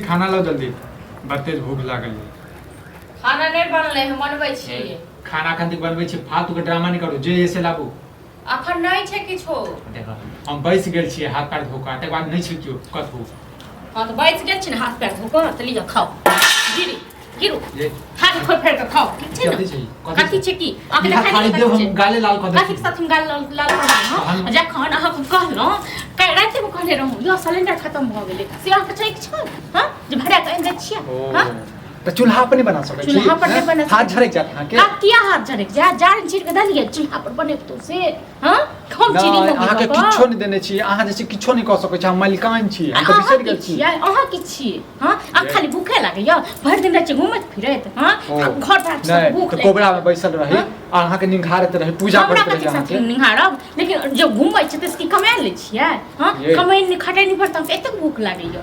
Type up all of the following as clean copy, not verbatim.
खाना लाओ जल्दी, बड़ तेज भूख लागल है। खाना नहि बनलै, हम बनबै छियै। खाना अखन तक बनबै छी? फालतू के ड्रामा नहि करू, जे से लाबू। अखन नहि छै किछो। देखो, हम बैस गेल छियै हाथ पैर धो कऽ, तकर बाद नहि छै केओ कतहु। हँ तऽ बैस गेल छी ने हाथ पैर धो कऽ, तऽ लिअ खाउ, गिरी गिरू। जे हाथ खोल फेर कऽ खाउ, ठीक छै कथी ने? छै? कथी कथी छै की अहाँके इएह देखाइ थाली नहि देब, कथी हम छै? गाले लाल कऽ कथी के देब। साथ हम गाल लाल लाल करबै? हम- हँ, जखन अहाँके कहलहुँ, काल्हि रातिमे कहने रहूँ यौ, सिलेंडर खतम भऽ गेलै, से अहाँके चैक छल? हँ, जे भरा कऽ आनि दै छियै। ओ हँ, तऽ चूल्हा पर नहि बना सकै छी? चूल्हा पर नहि हैं? बना हाथ सकै। झरक जायत अहाँके। आब किया हाथ झरक जाय? जारनि छीट कऽ देलियै, चूल्हा पर बनेबतौ से? हँ, हम चीनी नहि मम्मी अहाँके कऽ कऽ। किछो नहि देने छी अहाँ, जे छै किछो नहि कऽ सकै छी। हम मलिकान छी, हम तऽ अहाँ बिसरि की गेल छी। छियै? अहाँ की छियै? हँ, आ खाली भूखे लागैया, भरि दिन रहै छियै घूमैत फिरैत। हँ, ओ, आ घर द्वार सब नहि भूख तऽ लागि कोबरा मे बैसल रही हँ? आ अहाँके निंघारैत रही, पूजा हमरा करैत रही कथी अहाँके। साथ निहारब? लेकिन जे घूमै छै तऽ की कमा लै छियै? हँ, ये। कमै खटै नहि पड़त, एतेक भूख लागैया।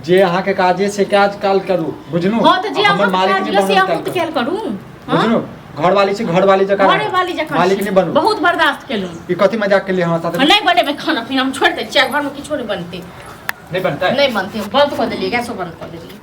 जे अहाँके काजे से काज काल करू, बुझलू? हँ, तऽ जे हमर अहाँके मालिक काज नहि यऽ से बनल अहूँ काल तऽ करू। कयल करू। हँ, बुझलू, घरवाली छी, घरवाली जकाँ घरे वाली जकाँ मालिक छी। नहि बनू। बहुत बर्दाश्त केलहुँ। ई कथी मजाक केलियै हमरा साथे? नहि बनेबै खाना पीना, हम छोड़ि दै छियै, घरमे किछो नहि बनतै। नहि बनतै? नहि बनतै, हम बंद कऽ देलियै, गैसो बंद कऽ देलियै।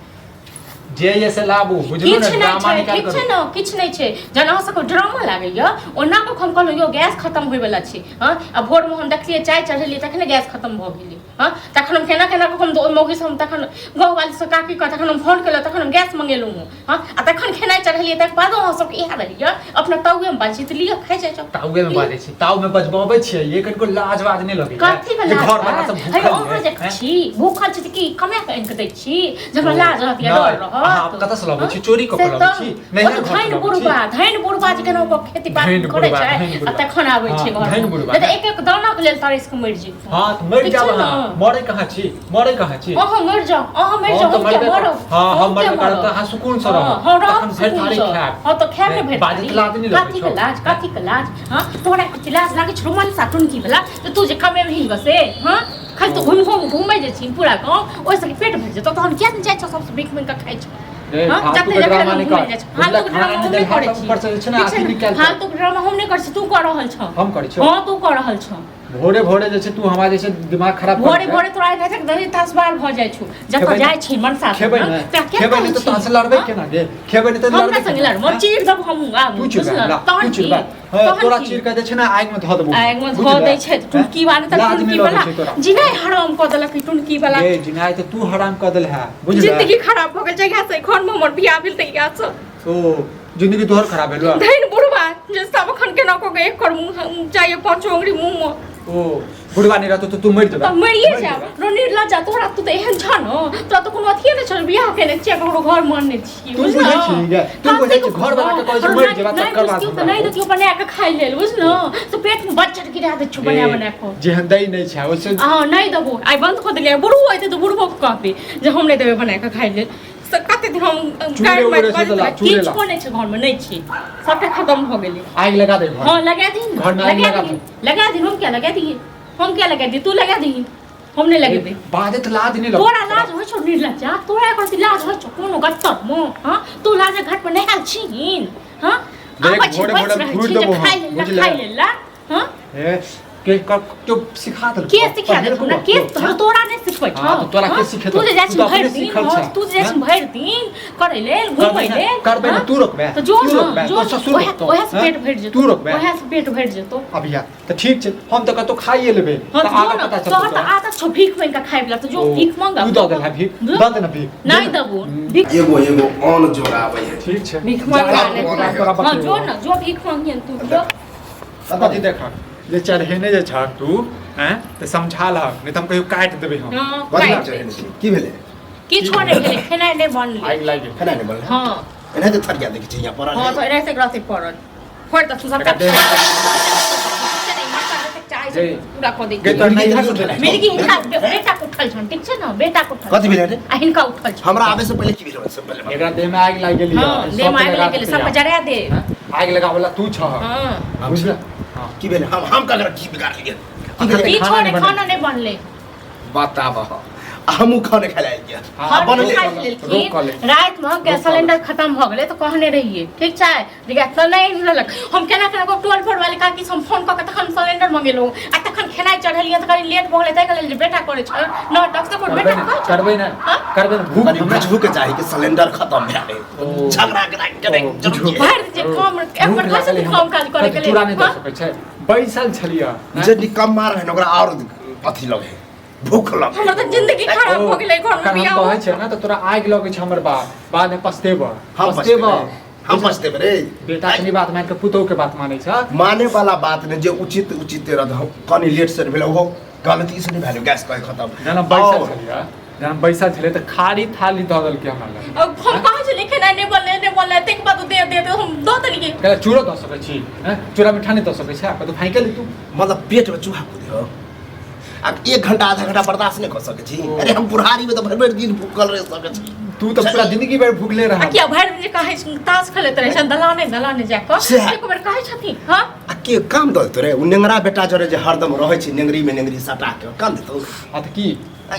जे ये से लाबू, बुझलू किछु ने? नहि ड्रामा छै। निकाल ठीक छै करू। ने, किछु नहि छै। जहन अहाँ सबके ड्रामा लागैया, ओना कऽ हम कहलहुँ यौ, गैस खतम होइवला छै। हँ, आ भोरमे हम देखलियै, चाय चढ़ेलियै, तखने गैस खतम भऽ गेलै। हँ, तखन हम केना केना कऽ हम ओहि मौगीसँ, हम तखन गाँववालीसँ, काकीके तखन हम फोन केलहुँ, तखन हम गैस मंगेलहुँ। हँ, आ तखन खेनाइ चढ़ेलियै, तकर बादो अहाँ सबके इएह रहैया, अपना ताउएमे बाजै छी तऽ लिअ, खाइ जाइ जाउ। ताउए में बाजै छी, ताउ में बजबबै छियै, ये कनिको लाज वाज नहि लगैया कथी के जे लाज घर वाला सब हे? भूखल अहाँ है, जे हैं? छी भूखल छी तऽ की कमा कऽ आनि कऽ दै छी जे हमरा लाज रहत या नहि, डर रहत? अहाँ कतऽ से लबै छी? चोरी कऽ से कऽ लबै तऽ छी? ओ नैहर तऽ घर से धनि लबै छी? बुढ़बा, धनि बुढ़बा जे केना कऽ खेती बाड़ी धनि करै बुढ़बा, छै धनि आ बुढ़बा। तखन आबै छै हँ, घर धनि बुढ़बा, नहि तऽ एक एक दानाके लेल तरसि कऽ मरि जेतै। हँ, तऽ मरि ठीक जायब छै ने? अहाँ। मरै कहाँ छी? मरै कहाँ छी? अहाँ मरि जाउ, अहाँ मरि हम जाउ, तऽ हम किया मरबे मरब? करब। हँ, हम किया मरबे करब मरब? तऽ अहाँ सुकूनसँ हँ, रहब। हँ, रहब तखन भरि थारी सुकूनसँ। खायब। हँ, तऽ खायब ने भरि बाजैत थारी। लाज नहि लगै कथी छौ? के लाज? कथी के लाज? हँ, तोरा कथी लाज लागै छौ मनसा टुनकी वला तऽ तू जे कमेबही बसे? हँ, खाली तू घुमि घुमि घुमै जे छी पूरा गाँव, ओहिसँ कि पेट भरि जेतौ? तहन किया नहि जाइ छौ सबसँ भीख मांगि कऽ खाइ छौ? ए, हँ, फालतू जते के जकरा ड्रामा लग नहि घुमै कर। जाइ छौ। बुझलक, फालतू के खाना ड्रामा नहि हम नहि देलहा करै तऽ छी। ऊपर से जे छै ने ठीक छै अथी ने? निकालि कऽ। फालतू के ड्रामा हम नहि करै छी, तू कऽ रहल छौ। हम करै छियौ? हँ, तू कऽ रहल छौ। भोरे भोरे जे छै तू हमरा जे छै दिमाग खराब कर भोरे भोरे तोरा एना तक दही तास बार भऽ जाइ छौ, जतऽ खेबै जाइ छी मनसा खेबै ने, तोरा के खेबै ने कहै तऽ छी? तोरा से लड़बै हँ? केना गे? खेबै ने तऽ हमरा लड़बै संगे केना? लड़, चीर देब हमहूँ आब। तू चिड़बै बुझल? हमरा? तहन तू की? चिड़बै? हँ, तहन तोरा की? चीर के जे छै ने आगि में धऽ देबौ। आगि में धऽ बुझले? दै छै टुनकी वाला तऽ लाज नहि टुनकी लगै वाला छै तोरा? जिनाइ हराम कऽ देलक ई टुनकी वाला। गे, जिनाइ तऽ तू हराम कऽ देल है, बुझले? जिंदगी खराब भऽ गेल जहिया से घर में हमर बियाह भेल तहिया से। ओ, जिंदगी तोहर खराब भेल। धनि बुढ़वा जे सब अखन केना कऽ के एक कर मुँह जाइए पाँचो अंगुरी मुँह में। ओ बुढ़वा नहि रहतो तऽ तू मरि जेबे। तऽ मरिए मरि जायब। जेबे। रो निर्लज्जा, तोरा तू तऽ एहन छ ने, तोरा तऽ कोनो अथिए नहि छौ, बियाह केने छियै, ककरो घर मानने छियै। तू बुझै छी गे, तू बुझै छी, घर वाला के कहै छी मरि जेबे तकर बाद तऽ नहि देतियौ बना कऽ खाइ लेल, बुझलो? तऽ पेट में बच्चर गिरा दै छौ बना बना कऽ। जेहन दै नहि छै ओइसे। हँ, नहि देबो, आइ बंद कऽ देलियै। बुढ़बो एतै तऽ बुढ़बो के कहतै जे हम नहि देबै बना कऽ खाइ लेल। से कते दिन हम चूड़े गाड़ि उड़े मारि से बाजैत देला, रहै। चूड़े ला। किछो नहि छै घरमे, नहि छै, सबटा खतम भऽ गेलै। आगि लगा दे घर। हाँ, लगा दही। घर में आगि लगा लगा दही। दे। लगा दही। हम क्या लगा दिए? हम क्या लगा दिए? तू लगा दही, हम नहीं लगेबै। बाजत लाज नहि लगै? तोरा लाज होइ छौ निर्लज्जा? तोरा एकर लाज होइ छौ कोनो गत्तर मे? हाँ, तू लाजक घाट पर नहायल छीहिन? हाँ, देख, आबै छी भोरे बैस भोरे रहै घूरि छी जे देबो हम, खाइ लेल ला, बुझले? खाइ लेल ला। हाँ, ए, के के सिखा देलकौ? के सिखा देलकौ हमरा? के हाँ? तोरा नहि सिखबै छौ? हाँ, तऽ तोरा के हाँ? सिखेतौ? तू जे जाइ तू छी तऽ भरि अपने दिन, सिखल हाँ, छें, तू जे जाइ छी हाँ? भरि दिन करै लेल, घुमै करबै ने, लेल, करबै ने, हाँ? तू रोकबे, तऽ जो तू ने, रोकबे, जो तोर ससुर ओएह रोकतौ, ओएह से हाँ? पेट भरि जेतौ। तू रोकबे। ओएह से पेट भरि जेतौ। अभिया तऽ ठीक छै, हम तऽ कतौ खाइए लेबै। हाँ, तऽ तऽ जो आगा ने, पता तोहर चलतौ तऽ आदत छौ भीख मांगि कऽ खाय वला, तऽ जो ओ, भीख मांग। तू दऽ देलहा भीख, दऽ दे ने भीख। नहि देबो भीख। एगो एगो अन्न जोड़ाबै है। ठीक छै। भीख मांग जा, नहि तोरा देबो। हाँ, बतेबो। जो ने, जो भीख मांगियन तू, जो। कथी देखा जे चढ़ेने जे छह तू हैं तऽ समझा लहक, नहि तऽ हम कहियो काटि देबै हम। हाँ, कथी काटि चढ़ेने दै छी? की भेलै? किछो नहि भेलै, खेनाइ नहि बनलै। आगि लागि गेल। खेनाइ नहि बनलै? हाँ। एनाहिते थरिया देखै छी यहाँ पड़ल। हाँ, तऽ एनाहिते रहतै पड़ल। फोड़ि दऽ तू सबटा। एकरा देह- चाहै छै पूरा कऽ दै गे छी। तोहर नैहर से उठेला। मिर्गी हिनका बेटा के उठल छन, ठीक छै ने? बेटा के उठल। कथी भेलै रे? आ हिनका उठल छन। हमरा आबै से पहिले की भेलै से पहिले बता। एकरा देह में आगि लागि गेली। हाँ, देह में आगि लागि गेलै, सबके जरा दे। आगि लगावला तू छह। हाँ। बुझल? हाँ। की भेलै? हम ककरा की बिगाड़ लियै? की भेलै? किछो खाना नहि नहि खाना नहि बनलै। बताबह, आ हमहूँ खाने खाय लए आबि गेल। हाँ, आ हर बनले खाइ रोक लेलखिन कऽ ले। रातिमे गैस सिलेंडर खतम भऽ गेलै तऽ कहने रहियै ठीक छै जे गैस तऽ नहि आनि रहलक हम केना केना कऽ टोल पर वाली काकी से हम फोन कऽ के तखन सिलेंडर मंगेलहुँ आ तखन खेनाइ चढ़ेलियै तऽ कनि लेट भऽ गेलै ताहिके लेल जे बेटा करै छै नाटक तऽ करबै बेटा ने कहै छै करबै ने हाँ? करबै ने भूख कनि हमरा बुझबू के चाही कि सिलेंडर खत्म भए गेल ओ। झगड़ा करा के ओ, बुझू। भरि जे काम एक भूख बेर कहै लागल छथिन हमरा। काम काज करे के कथी चूड़ा लेल नहि दऽ हाँ? सकै छै बैसल छलियै जे निकम्मा रहै ने ओकरा आओर अथी लगे भूख लगे हमर तऽ जिंदगी खराब भऽ गेलै घरमे अखन हम बियाह कहै छियै ने तऽ तोरा आगि लगै छै हमर बाप बादमे पछतेबह हम पछतेबह हम पछतेबै रे बेटा के बात मान के पुतोह के बात मानै छ माने वाला बात ने जे उचित उचित रहत कनि लेट से भेलै ओहो गलती से नहि भेलै गैस कहे खत्म जेना बैसल छलियै जेना बैसल छलियै तऽ खारी थाली दऽ देलकै हमरा लग अब हम कहै छलियै खेनाइ नहि बनलै नहि बनलै ताहिके बाद ओ दे दे दे हम दऽ देलियै कहले चूड़ो दऽ सकै छी हैं चूड़ा मिठा नहि दऽ सकै छै कतौ फाँकि ली तू मतलब पेट में चूहा कूदे हो आ एक घंटा आधा घंटा बर्दाश्त नहीं कर सके छी अरे हम बुढ़ारी में तो भरि भरि दिन भूखल रह सके छी तू तऽ पूरा जिंदगी भरि भूखले आ रह किया भरि दिन जे कहै छै ताश खेलैत रहै छनि दलाने दलाने जा कऽ सएह। एक बेर कहै छथिन हँ आ के काम दऽ देतौ रे ओ नेंगरा बेटा जरे जे हरदम रहै छै नेंगरी में नेंगरी सटा के काम देतौ हाँ तऽ की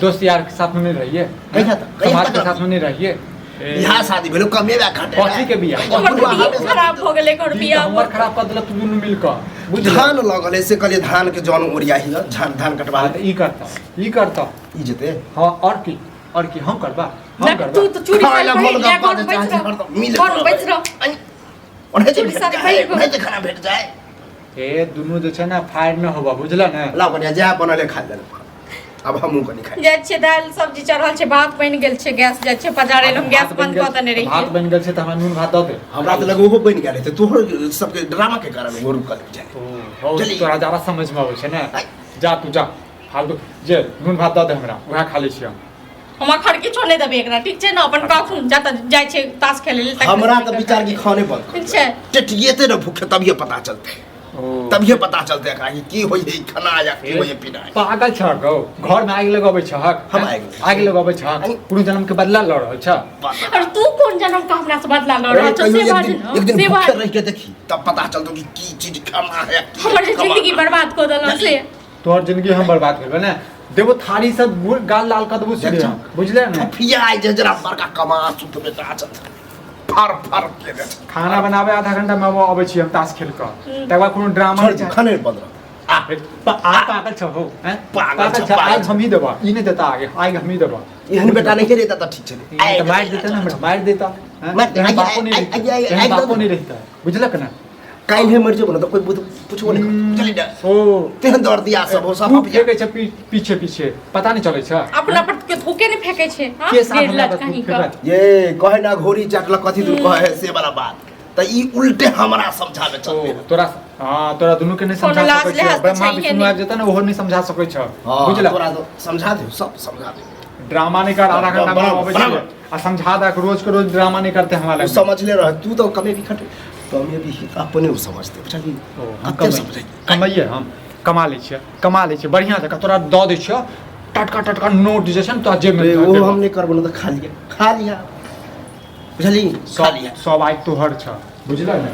दोस्त यार के साथ में नहीं रहिए कहिया तक? कहिया समाज के तक? साथ में नहीं रहिए बियाह शादी भेलो कमे बा खटे कथी के बियाह? हमर तऽ दिन खराब भऽ गेलै घर दिन बियाह तऽ हमर खराब कऽ देलक तू दुनू मिल कऽ बुझल धान लगल है से कहलिए धान के जन ओरियाही ल धान धान कटवा हाँ तऽ ई करता ई करता ई जेते हाँ और की और की हम करबा हम देख, करबा तू तऽ चूड़ी खाय ला साड़ी पहिर ले, गोलगप्पा घर जे बैस चाहे रह। हरदम मिले घर बैस रह। ओने जे चूड़ी भेट साड़ी जाए पहिर कऽ। ओने जे खाना भेट जाए ए दुनू जे छै ने फायर न होबा बुझल ने लाओ कनिया जा बनले खा ले अब हमहूँ कनि खाइ जाइ छियै दालि सब्जी चढ़ल छै भात बनि गेल छै गैस जाइ छै पजारै लए हम गैस भात बनि बंद कऽ गेल- देने भात रहियै बनि गेल छै तऽ हमरा नून भात दऽ दे हमरा तऽ लगे ओहो बनि गेल हेतै तोहर सबके ड्रामा के कारण ओहो रुकल जाए ओ हौ, चली। तोरा ज्यादा समझ में अबै छै ने आइ। जा तू जा फालतू जे नून भात दऽ दे हमरा उएह खा लै छियै हम हम अखन किछो नहि देबै एकरा ठीक छै ने अपन कखन जा तऽ जाइ छै ताश खेलै लेल तखन हमरा तऽ विचार की खाने बंद कर ठीक छै टेटिएते ने भूखे तभिए पता चलते ओ तभिए पता चलते एकरा कि की होइ है खाना या की होइ है पीना पागल छह गौ घर में आगि लगबै छहक हम आगि आगि लगबै छहक कोनो जन्म के बदला लऽ रहल छ और तू कोन जन्म के हमरा से बदला लऽ रहल छौ से एक बाज दिन ने एक दिन से भूखे बाज रह के देखी तब पता चलतो कि की चीज खाना है की हमर जे कमाना जिंदगी है। बर्बाद कऽ देलक से तोहर जिंदगी हम बर्बाद करबे ने देबो थारी से गाल लाल कऽ देबो सीधे हम बुझले ने फुफिया आइ जे जरा बड़का कमा सुत बेटा छथ फर फर के दे छै। खाना बनाबे आधा घंटा में अबै छी हम ताश खेल कऽ तकर बाद कोनो ड्रामा छोड़ नहि चाही। खाने बंद रह आ आ पागल छ हो हैं? पागल छ, पागल छ पागल आग हम ही देबा ई नहि देता आगे आग हम ही देबा एहन बेटा नहीं रहता तऽ ठीक छै ई तऽ मारि देता ने हमरा मारि देता हैं? मारि दे- एहन आइ- बापो नहि आइ- रहिता आइ- आइ- एहन आइ- बापो नहि रहिता बुझलक ने काल्हि मरि जेबो ने तऽ कोइ पुछबो नहि करत चलि जा ओ तेहन दर्द दिया सब हो सब खूब अपिया फेकै छै पीछे पीछे पता नहीं चलै छै अपना पर के थूके नहीं फेंके छै हाँ? के साथ डेढ़ हमरा लाख पर कहीं थूक का फेकत? ये कहे ना घोड़ी चाटलक कथी दूर कहे है से वाला बात तऽ ई उल्टे हमरा समझाबे ओ चलते तोरा हाँ तोरा दुनू के नहीं कोनो समझा लाज सकै छै लिहाज तऽ ब्रह्मा छैहे विष्णु नहि। आबि जेतै ने ओहो नहीं समझा सकै छै हाँ बुझल तोरा तो समझा दे सब समझा दे ड्रामा नहीं कर आधा घंटा में बनाओ, अबै बनाओ। छै आ समझा दे रोज के रोज ड्रामा नहीं करते हमारा ओ समझले रह तू तो कमे भी खटे कमे भी अपने ओ समझते बुझलियै ओ, हम कते कमाइ समझै कमाइए हम कमा लै छियै कमा लै छियै बढ़िआँ जकाँ तोरा दऽ दै छियौ टटका टटका नोट जे छै ने तोरा जेबमे रे धऽ ओ देबौ। हम नहि करबो ने तऽ खा लिअ खा लिअ बुझली खा सब लिअ सब आइ तोहर छ बुझल ने।